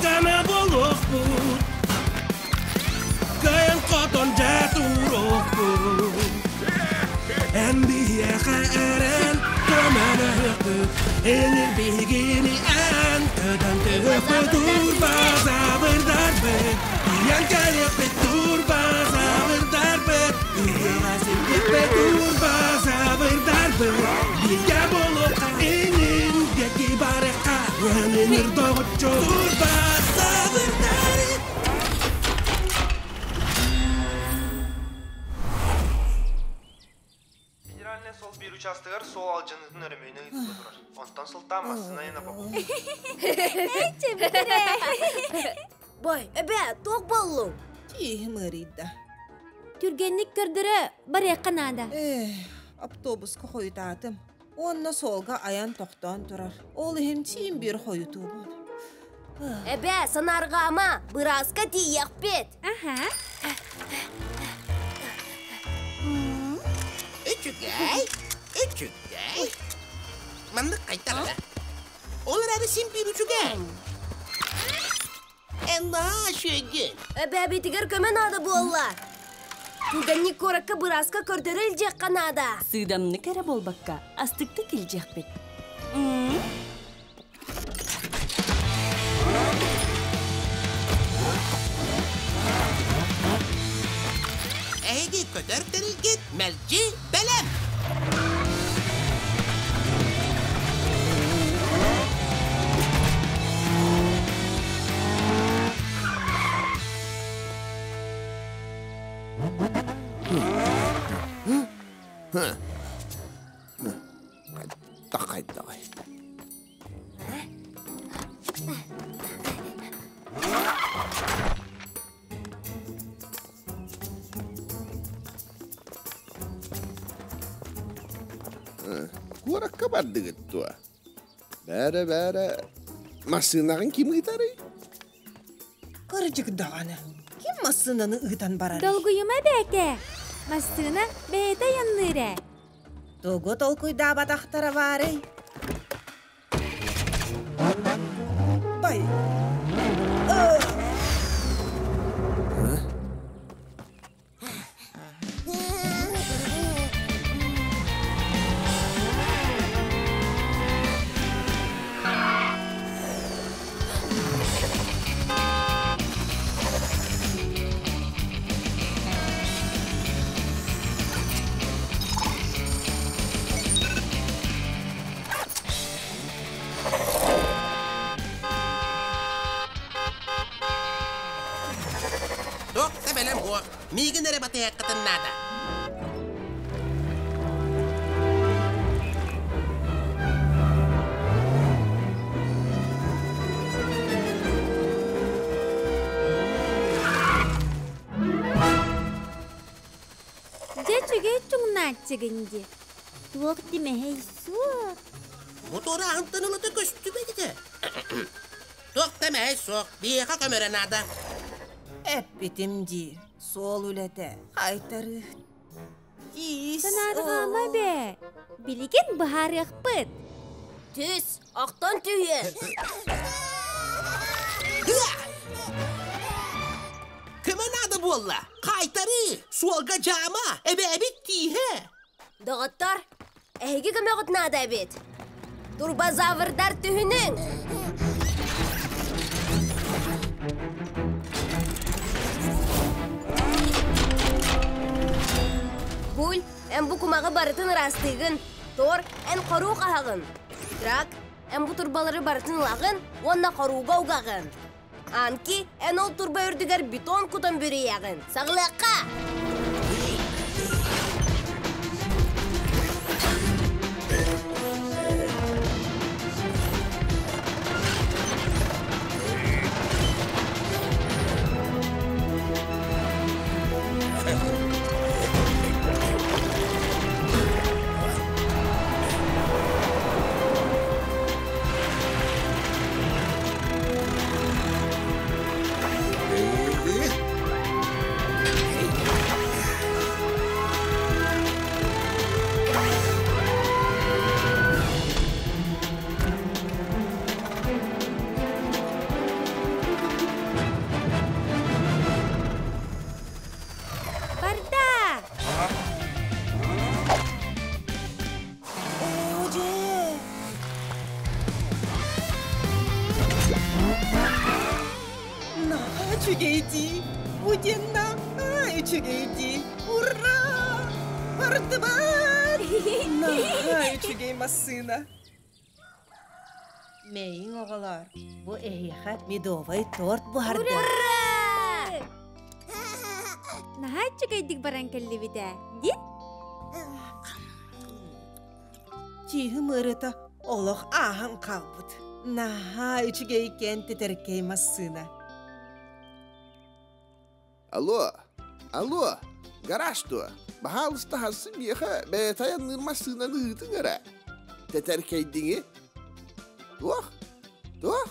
Күүс-көмө буолуохпут, Кыайан-хотон дьэ туруохпут. Эн биһиэхэ эрэн көмөлөһүөхпүт, Энир биһигини эн көтөн түһүөхпүт. Турбазаврдарбыт, тиийэн кэлиэхпит. Турбазаврдарбыт, ыһыаҕа сирдиэхпит. Турбазаврдарбыт, бииргэ буолуохха, инин диэки барыахха, Ыһан доҕоччу Турбазаврдар. Федеральный суол биир учаастагар суол алдьаныытын өрөмүөнэ ыытылла турар. Онтон сылтаан массыына айана бобуллар. Бой, эбээ, туох буоллуҥ? Тииһим ыарыйда. Түргэнник көрдөрө барыахха наада. Эх, автобуска хойутаатым. Уонна суолга айан тохтоон турар. Ол иһин син биир хойутуубун. Эбээ, санаарҕаама, бырааска тиийиэхпит. Аха. Үчүгэй, үчүгэй. Маннык хайтарара. Ол эрээри син биир үчүгэй. Эннаа үчүгэйгин. Эбээбитигэр көмө наада буолла. Түргэнник куоракка бырааска көрдөрө илдьиэххэ наада. Сыыдамнык эрэ буолбакка, астыктык илдьиэхпит. Эһиги көтөр тэрилгит мэлдьи бэлэм. Такай-такай. Куоракка бардыгыт дуо? Бээрэ-бээрэ, массыынаҕын ким ыытарый? Кырдьык даҕаны, ким массыынаны ыытан барарый? Долгуйума бээкэ, массыына бэйэтэ айанныыр ээ. Тугу толкуйдаабатахтара баарый? Бай! Туох да бэлэм уох, миигин эрэ батыһыаххытын наада. Дьэ үчүгэй чуҥнааччыгын дии. Туох димэһэй суох. Мотуора антан ылата көстүбэт этэ. Туох да мэһэй суох, биһиэхэ көмөрө наада. Эппитим дии, суол үлэтэ, хайтарыы. Тиис. Санаарҕаама бээ. Билигин быһаарыахпыт. Түс, охтон түһүө. Көмө наада буолла. Хайтарыы, суолга дьаама, эбээбит тииһэ. Доҕоттор, эһиги көмөҕүт наада эбит. Турбозаврдар түһүнүҥ! Буль, эн бу кумаҕы барытын ыраастыыгын. Тор, эн хоруу хаһаҕын. Драк, эн бу турбалары барытын ылаҕын уонна хорууга угаҕын. Анки, эн ол турба үрдүгэр бетон кутан бүрүйэҕин. Саҕылыахха! үчүгэй дии! Бу диэн наһаа үчүгэй дии! Ура! Бардыбыт! Наһаа үчүгэй массыына! Мэйиҥ оҕолоор, бу эһиэхэ медовай торт буһардым. Ура! Наһаа үчүгэйдик баран кэллибит ээ, дии? Тииһим ыарыыта олох ааһан хаалбыт. Наһаа үчүгэйкээн тэтэркэй массыына. Алло, алло, гараж дуо? Баһаалыста хасын миэхэ бэйэтэ айанныыр массыынаны ыытыҥ эрэ. Тэтэркэйдиҥи? Туох? Туох?